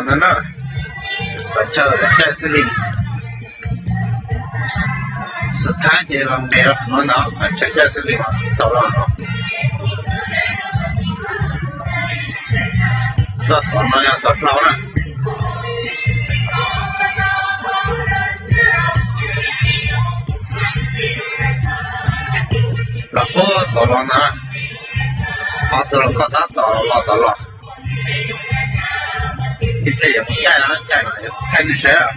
no na, pab chaw caij xib li. Xub thab ces los nqes los no no, pab chaw caij xib li tau los no. Txoj tod no yog txoj hlau na. Los puag tod los na, qhov twg los koj tab tom los tod los. Ib pliag yuav mus caij no, caij no yuav thaij nej saib.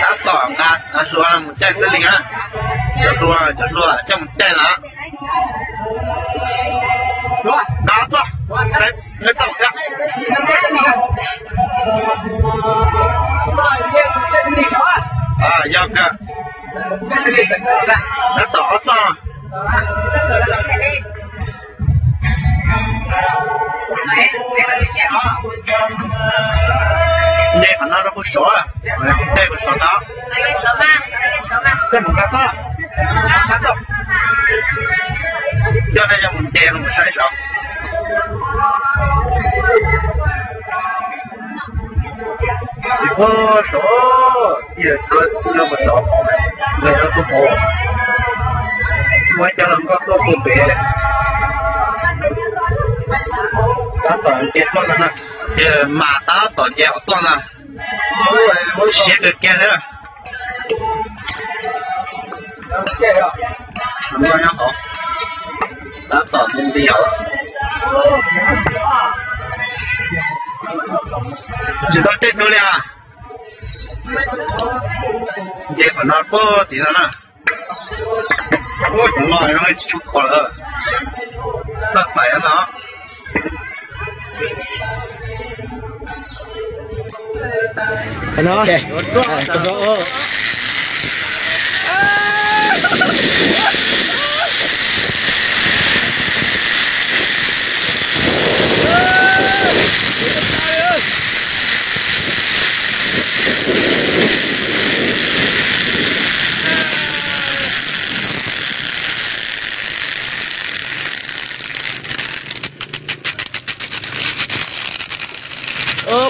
Tab tom nqa hluas mus caij xib li na. Cov hluas, cov hluas coj mus caij lawm. Nqa txoj, nqa txoj thiab. Yog kawg. Tab tom ob txoj. Nce qhov no rau puag saud, nce puag saud tod. Koj mus nqa txoj, nqa txoj. Coj nej coj mus nce no mus saib saud. Puag saud, ib lawv tuaj puag saud, lawv tuaj puag, muaj ib cov hluas nkauj tuaj puag pem. Tab tom nce txoj no na, ces mas tab tom nce hauv txoj na, siab kawg kiag thiab. Hluas nkauj nyob hauv, tab tom nti nti hauv. Tsis tau tej hnub li as. Nce qhov no puag tim no na. Ub, cov no tsis tshua kho lawm. Txoj xaiv no.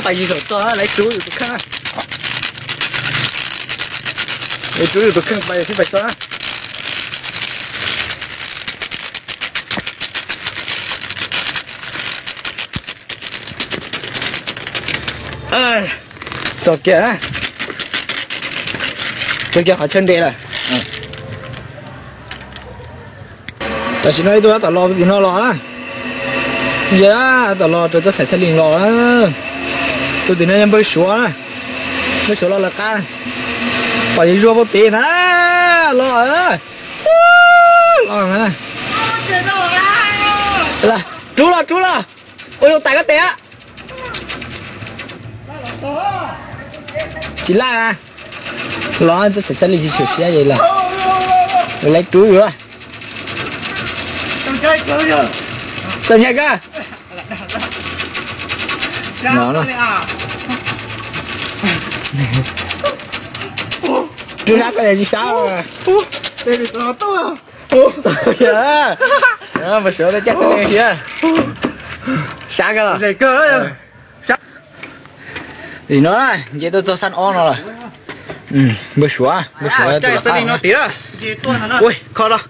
Pais yig saum txog, lawv rub yus tus kheej. Lawv rub yus tus kheej, pais yus thiaj pais txog. Txog kiag, txog kiag qhov chaw nres lawm. Tam sim no ib tug tab tom los tim no los na. Yog tab tom los rau txoj xaim Txhiaj Lis los na. Tus tim no yog npawg Suav na. Npawg Suav los lawv qab. Pom yawg Zuag puag tid na. Los, los na. Rub los, rub los. Ua zoo tais koj tes. Tsis laj na. Los txoj xaim Txhiaj Lis tsis tshwm siab ces los. Lawv rub yus. Txaus hnyav kawg. No na. Rub sab koj tsis sab. Npawg Suav tau caij xab li thiab. Sab kawg los. Tim no nce tuaj txog xab ob no lawm. Npawg Suav, npawg Suav tus lam qab no. Ui, kho los.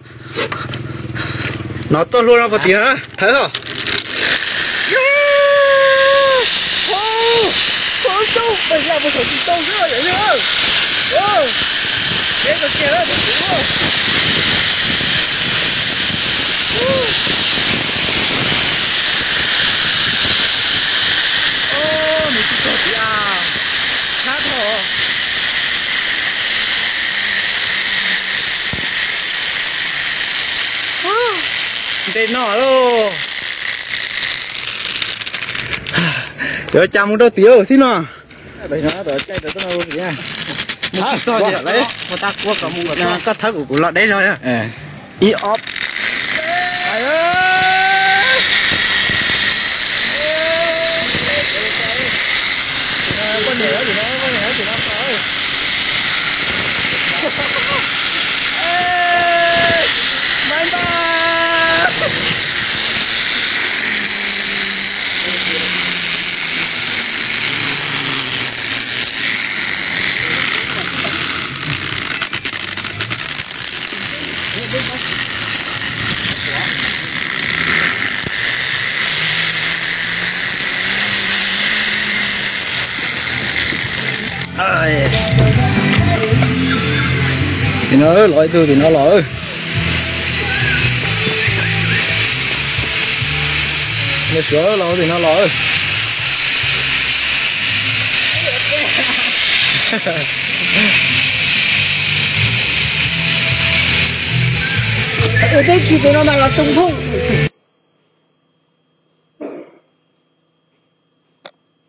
No txoj hlua no puag tim no na, thawb os. Nte no lauj. Yuav cas mus rau tim ub xwb no. Koj thawb kuv, kuv los deb zog. Ib ob. Tim no los ib tug tim no los. Nws suav los tim no los. Ua teb kis tus no mas los too phooj.